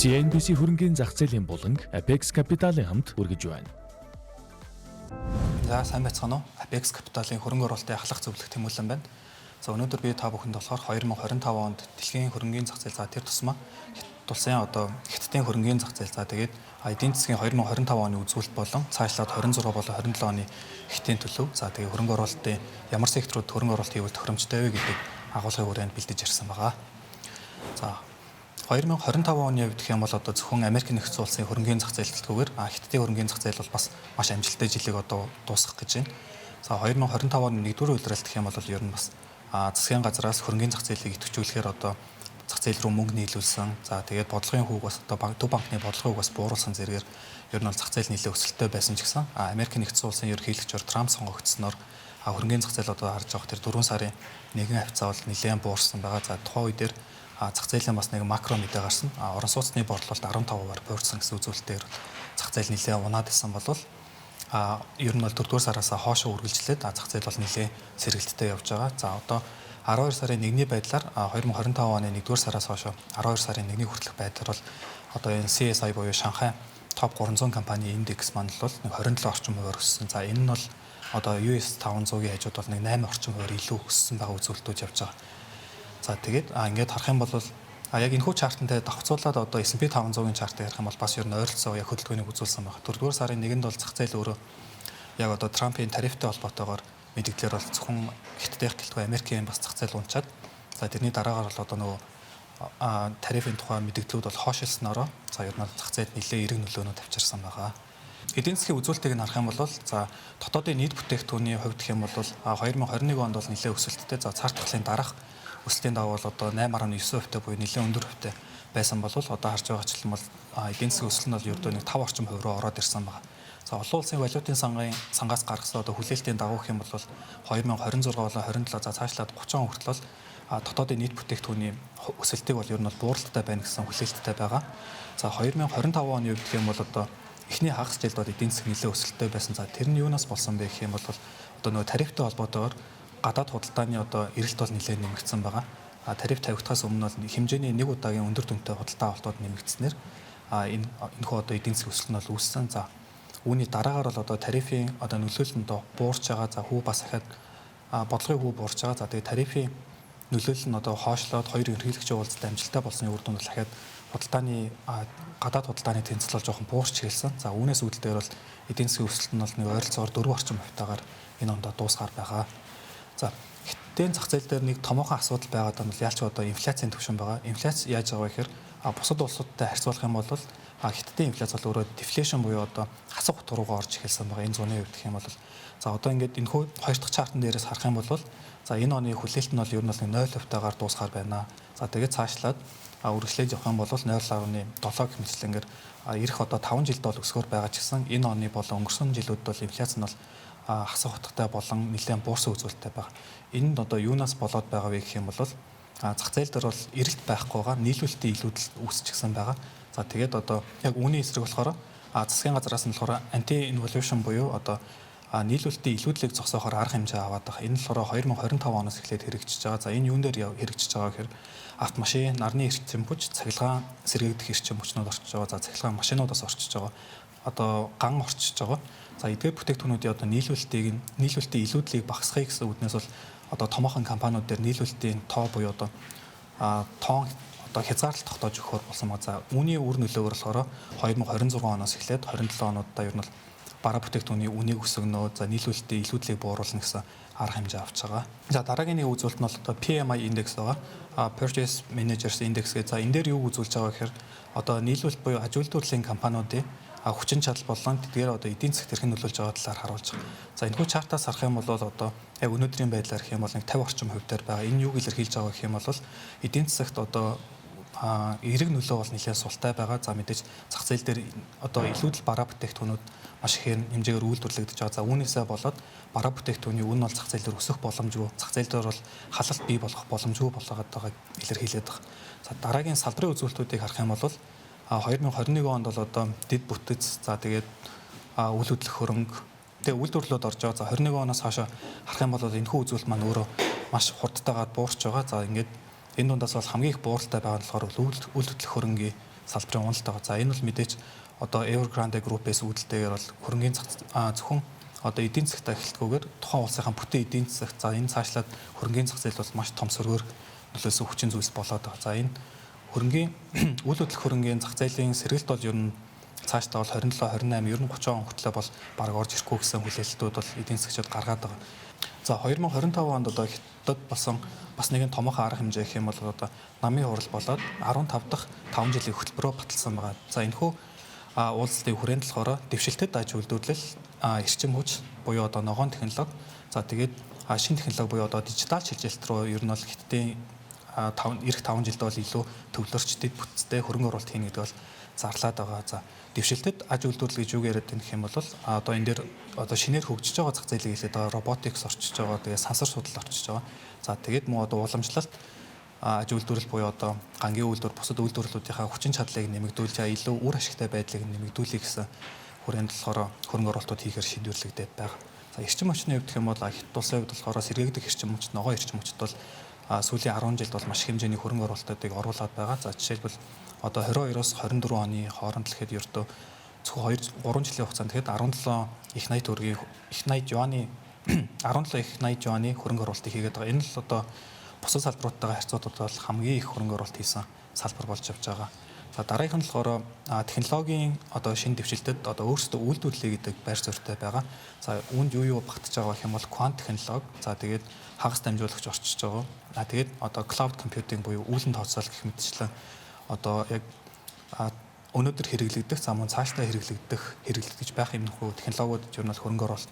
CNBC хөрөнгийн зах зээлийн буланг Apex Capital-ын хамт хүргэж байна. За, сайн байцгаана уу? Apex Capital-ын хөрөнгө оруулалтын ахлах зөвлөх Тэмүүлэн байна. За, өнөөдөр би та бүхэнд болохоор 2025 онд дэлхийн хөрөнгийн зах зээл, за тэр тусмаа улсын одоо Хятадын хөрөнгийн зах зээл, за тэгээд эдийн засгийн 2025 оны үзүүлэлт болон цаашлаад 26 болон 27 оны Хятадын төлөв, за тэгээд хөрөнгө оруулалтын ямар секторууд хөрөнгө оруулалт хийвэл тохиромжтой вэ гэдэг агуулгын хүрээнд бэлдэж ирсэн байгаа. За, 2025 оны хувьд гэх юм бол одоо зөвхөн Америк нэгдсэн улсын хөрөнгийн зах зээл гэлтгүүгээр Хятадын хөрөнгийн зах зээл бол бас маш амжилттай жилийг одоо дуусгах гэж байна. За, 2025 оны 1-р улиралд гэх юм бол ер нь бас засгийн газраас хөрөнгийн зах зээлийг идэвхжүүлэхээр одоо зах зээл рүү мөнгө нийлүүлсэн. За, тэгээд бодлогын хүүг бас одоо төв банкны бодлогын хүүг бас бууруулсан зэрэгээр ер нь бол зах зээл нэлээд өсөлттэй байсан ч гэсэн Америк нэгдсэн улсын ерөнхийлөгчөөр Трамп сонгогдсноор хөрөнгийн зах зээл одоо харж байгаа тэр 4 сарын нэгэн хавьцаа бол нэлээд буурсан байгаа. За, тухайн үе дээр зах зээлийн бас нэг макро мэдээ гарсан. Орон сууцны борлуулалт 15%-аар буурсан гэсэн үзүүлэлтээр зах зээл нэлээд унаад исэн болвол ер нь бол 4-р сараас хоошоо үргэлжлээд зах зээл бол нэлээд сэргэлттэй явж байгаа. За, одоо 12 сарын 1-ний байдлаар, 2025 оны 1-р сараас хойш 12 сарын 1-ний хүртэлх байдлаар бол одоо энэ CSI буюу Шанхай топ 300 компани индекс маань бол нэг 27 орчим хувиар өссөн. За, энэ нь бол одоо US 500-ийн хажууд бол нэг 8 орчим хувиар илүү өссөн байгаа үзүүлэлтүүд явж байгаа. За, тэгээд ингээд харах юм бол яг энэхүү chart-антай давхцуулаад одоо S&P 500-ын chart-ыг ярих юм бол бас ер нь ойролцоогоо яг хөдөлгөөнийг үзүүлсэн байна. 4-р сарын 1-нд бол зах зээл өөрөө яг одоо Трампын тарифтай холбоотойгоор мэдээлэлээр бол зөвхөн Хятадын гэлтгүй Америкийн бас зах зээл унчаад, за тэрний дараагаар бол одоо нөгөө тарифын тухай мэдээллүүд бол хоошилсноороо, за ер нь бол зах зээлд нэлээд эерэг нөлөөнүүд авчирсан байгаа. Эдийн засгийн үзүүлэлтийг нь харах юм бол, за дотоодын нийт бүтээгдэхүүний хувьд гэх юм бол 2021 онд бол нэлээд өсөлттэй. За, цар тахлын дараах өсөлтийн дагуу бол одоо 8.9% буюу нэлээд өндөр хувьтай байсан бол одоо харж байгаачлан бол эдийн засгийн өсөлт нь бол ердөө нэг 5 орчим хувь руу ороод ирсэн байна. За, олон улсын валютын сангаас гаргасан одоо хүлээлтийн дагуу гэх юм бол 2026 болон 27, за цаашлаад 30 он хүртэл бол дотоодын нийт бүтээгдэхүүний өсөлтийг бол ер нь бол бууралттай байна гэсэн хүлээлттэй байгаа. За, 2025 оны хувьд гэх юм бол одоо эхний хагас жилд бол эдийн засаг нэлээд өсөлттэй байсан. За, тэр нь юунаас болсон бэ гэх юм бол одоо нөгөө тарифтай холбоотойгоор гадаад худалдааны одоо эрэлт бол нэлээд нэмэгдсэн байгаа. Тариф тавигдахаас өмнө бол хэмжээний нэг удаагийн өндөр дүнтэй худалдаа авалтууд нэмэгдснээр энэ энэхүү одоо эдийн засгийн өсөлт нь бол үүссэн. За, үүний дараагаар бол одоо тарифын одоо нөлөөлөл нь буурч байгаа. За, хүү бас ахаад бодлогын хүү буурч байгаа. За, тэгээ тарифын нөлөөлөл нь одоо хоошлоод хоёр ерөнхийлөгчийн уулзалт амжилттай болсон үр дүнд бол дахиад худалдааны гадаад худалдааны тэнцэл бол жоохон буурч эхэлсэн. За, үүнээс үүдэлтэйгээр бол эдийн засгийн өсөлт нь бол нэг ойролцоогоор 4 орчим хувьтайгаар энэ ондоо дуусгаар байгаа. За, Хятадын зах зээл дээр нэг томоохон асуудал байгаад байгаа нь бол яалч одоо инфляцийн түвшин байгаа. Инфляц яаж байгаа вэ гэхээр бусад улсуудтай харьцуулах юм бол Хятадын инфляц бол өөрөө deflation буюу одоо хасах утга руугаа орж эхэлсэн байгаа. Энэ зуны хувьд гэх юм бол, за одоо ингээд энэхүү хоёр дахь chart-ан дээрээс харах юм бол, за энэ оны хүлээлт нь бол ер нь бол 0 хувьтайгаар дуусгаар байна. За, тэгээд цаашлаад үргэлжлээд явах юм бол 0.7 гэх мэтчилэнгээр ирэх одоо 5 жилд бол өсгөр байгаа ч гэсэн энэ оны болон өнгөрсөн жилүүдэд бол инфляц нь бол хасах утгатай болон нэлээд буурсан үзүүлэлттэй байгаа. Энэ нь одоо юунаас болоод байгаа вэ гэх юм бол зах зээл дээр бол эрэлт байхгүй байгаа, нийлүүлэлтийн илүүдэл үүсчихсэн байгаа. За, тэгээд одоо яг үүний эсрэг болохоор засгийн газраас нь болохоор anti inflation буюу одоо нийлүүлэлтийн илүүдлийг зогсоохоор арга хэмжээ аваад байгаа. Энэ нь болохоор 2025 оноос эхлээд хэрэгжиж байгаа. За, энэ юун дээр хэрэгжиж байгаа гэхээр автомашин, нарны эрчим хүч, цахилгаан сэргээгдэх эрчим хүчнүүд орчиж байгаа. За, цахилгаан машинуудаас орчиж байгаа. Одоо ган орчиж байгаа. За, эдгээр бүтээгдэхүүнүүдийн одоо нийлүүлэлтийн илүүдлийг багасгахыг гэсэн үүднээс бол одоо томоохон компаниуд дээр нийлүүлэлтийн тоо буюу одоо тоон одоо хязгаарлалт тогтоож өгөхөөр болсон ба. За, үүний үр нөлөөгөөр болохоор 2026 оноос эхлээд 27 онуудаа ер нь бол бараа бүтээгдэхүүний үнийг өсгөнө, за нийлүүлэлтийн илүүдлийг бууруулна гэсэн арга хэмжээ авч байгаа. За, дараагийн нэг үзүүлэлт нь бол одоо PMI индекс байгаа. Purchase Managers Index гэж. За, энэ дээр юу үзүүлж байгаа гэхээр одоо нийлүүлэлт буюу аж үйлдвэрлэлийн компаниудын хүчин чадал болон тэдгээр одоо эдийн засагт хэрхэн нөлөөлж байгаа талаар харуулж байгаа. За, энэхүү chart-аас харах юм бол одоо яг өнөөдрийн байдлаар гэх юм бол нэг 50 орчим хувь дээр байгаа. Энэ юуг илэрхийлж байгаа гэх юм бол эдийн засагт одоо эерэг нөлөө бол нэлээд султай байгаа. За, мэдээж зах зээл дээр одоо илүүдэл бараа бүтээгдэхүүнүүд маш ихээр хэмжээгээр үйлдвэрлэгдэж байгаа. За, үүнээсээ болоод бараа бүтээгдэхүүний үн бол зах зээл дээр өсөх боломжгүй. Зах зээл дээр бол халалт бий болох боломжгүй болгоод байгааг илэрхийлээд байгаа. За, дараагийн салбарын үзүүлэлтүүдийг харах юм бол 2021 онд бол одоо дэд бүтэц, за тэгээд үл хөдлөх хөрөнгө, тэгээ үйлдвэрлэлүүд орж байгаа. За, 21 оноос хойш харах юм бол энэхүү үзүүлэлт маань өөрөө маш хурдтайгаар буурч байгаа. За, ингээд энэ дундаас бол хамгийн их бууралтай байгаа нь болохоор үл хөдлөх хөрөнгийн салбарын уналт байгаа. За, энэ бол мэдээж одоо Evergrande Group-ээс үүдэлтэйгээр бол хөрөнгийн зах зөвхөн одоо эдийн засгт эхэлтгүйгээр тухайн улсынхаа бүтэн эдийн засагт, за, энэ цаашлаад хөрөнгийн зах зээл бол маш том сөргөөр нөлөөлсөн хүчин зүйлс болоод байгаа. За, энэ хөрөнгийн үйл хөдлөх хөрөнгийн зах зээлийн сэргэлт бол ер нь цаашдаа бол 27, 28, ер нь 30 он хүртлээр бол бараг орж ирэхгүй гэсэн хүлээлтүүд бол эдийн засгчид гаргаад байгаа. За, 2025 онд одоо Хятад болсон бас нэгэн томоохон арга хэмжээ гэх юм бол одоо намын хурал болоод 15 дахь 5 жилийн хөтөлбөрөөр баталсан байгаа. За, энэхүү уулзалтын хүрээнд болохоор дэвшилтэд аж үйлдвэрлэл, эрчим хүч буюу одоо ногоон технологи, за, тэгээд шинэ технологи буюу одоо дижитал шилжилт рүү ер нь бол Хятадын 5 ирэх 5 жилд бол илүү төвлөрч дэд бүтцтэй хөрөнгө оруулалт хийнэ гэдэг бол зарлаад байгаа. За, дэвшилтэд аж үйлдвэрлэл гэж юу яриад байна гэх юм бол одоо энэ дээр одоо шинээр хөгжиж байгаа зах зээлийг хэлээд байгаа, robotics орчиж байгаа, тэгээд сансар судал орчиж байгаа. За, тэгээд мөн одоо уламжлалт аж үйлдвэрлэл буюу одоо гангийн үйлдвэр, бусад үйлдвэрлэлүүдийнхаа хүчин чадлыг нэмэгдүүлж, илүү үр ашигтай байдлыг нэмэгдүүлэе гэсэн хүрээнд болохоор хөрөнгө оруулалтууд хийхээр шийдвэрлэгдээд байгаа. За, эрчим хүчний хувьд гэх юм бол Хятад улсын хувьд болохоор сэргээгдэх эрчим хүч, ногоон эрчим хүчит бол сүүлийн 10 жилд бол маш их хэмжээний хөрөнгө оруулалтуудыг оруулаад байгаа. За, жишээлбэл, одоо 22-оос 24 оны хооронд гэхэд ердөө зөвхөн 2 3 жилийн хугацаанд тэгэхэд 17 их 80 төгрөгийн их 80 юаны 17 их 80 юаны хөрөнгө оруулалтыг хийгээд байгаа. Энэ л одоо бусад салбаруудтайгаа харьцуулбал бол хамгийн их хөрөнгө оруулалт хийсэн салбар болж явж байгаа. За, дараагийнх нь болохоор технологийн одоо шинэ дэвшилтэд одоо өөрсдөө үйлдвэрлэе гэдэг байр суурьтай байгаа. За, үүнд юу юу багтаж байгаа гэх юм бол квант технологи, за, тэгээд хагас дамжуулагч орчиж байгаа. Тэгээд одоо cloud computing буюу үүлэн тооцоол гэх мэтчлэн одоо яг өнөөдөр хэрэглэгдэх, за, мөн цаашдаа хэрэглэгдэж байх юм нөхөө технологиуд ер нь бол хөрөнгө оруулалт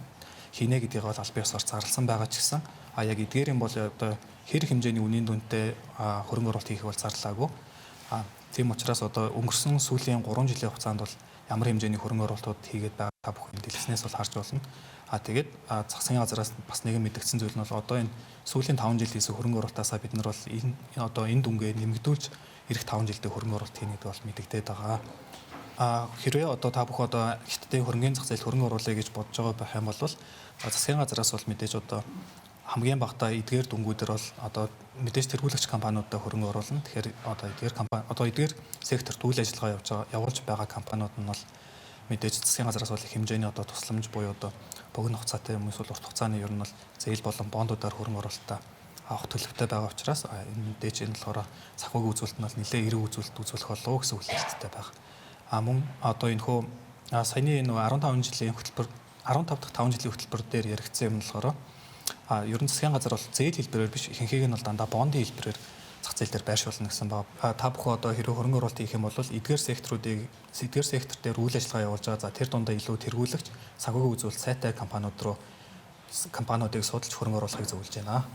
хийнэ гэдгийг бол аль биесээр зарласан байгаа ч гэсэн яг эдгээр юм бол одоо хэр хэмжээний үнийн дүнтэй хөрөнгө оруулалт хийх бол зарлаагүй. Тийм учраас одоо өнгөрсөн сүүлийн 3 жилийн хугацаанд бол ямар хэмжээний хөрөнгө оруулалтууд хийгээд байгаа та бүхэн дэлгэснээс бол харж болно. Тэгээд засгийн газраас бас нэгэн мэдэгдсэн зүйл нь бол одоо энэ сүүлийн 5 жил хийсэн хөрөнгө оруулалтаасаа бид нар бол энэ одоо энэ дүнгээ нэмэгдүүлж ирэх 5 жилдээ хөрөнгө оруулалт хийнэ гэдэг бол мэдэгдээд байгаа. Хэрвээ одоо та бүхэн одоо Хятадын хөрөнгөний зах зээл хөрөнгө оруулъя гэж бодож байгаа байх юм бол засгийн газраас бол мэдээж одоо хамгийн багадаа эдгээр дүнгүүдэр бол одоо мэдээж тэргүүлэгч компаниудад хөрөнгө оруулна. Тэгэхээр одоо эдгээр компани, одоо эдгээр секторт үйл ажиллагаа явж байгаа явуулж байгаа компаниуд нь бол мэдээж засгийн газраас бол их хэмжээний одоо тусламж буюу одоо богино хугацаатай юм эсвэл урт хугацааны ер нь бол зээл болон бондуудаар хөрөнгө оруулалтаа авах төлөвтэй байгаа учраас энэ мэдээж энэ болохоор санхүүгийн үзүүлэлт нь бол нэлээд эерэг үзүүлэлт үзүүлэх болов уу гэсэн хүлээлттэй байна. Мөн одоо энэ хөө саяны нөгөө 15 жилийн хөтөлбөр, 15 дахь 5 жилийн хөтөлбөр дээр яригдсан юм нь болохоор ер нь засгийн газар бол зээл хэлбэрээр биш, ихэнхийг нь бол дандаа бондын хэлбэрээр зах зээл дээр байршуулна гэсэн ба. Та бүхэн одоо хэрвээ хөрөнгө оруулалт хийх юм бол эдгээр секторуудыг, эдгээр сектор дээр үйл ажиллагаа явуулж байгаа. За, тэр дундаа илүү тэргүүлэгч, санхүүгийн үзүүлэлт сайтай компаниуд руу компаниудыг судалж хөрөнгө оруулахыг зөвлөж байна.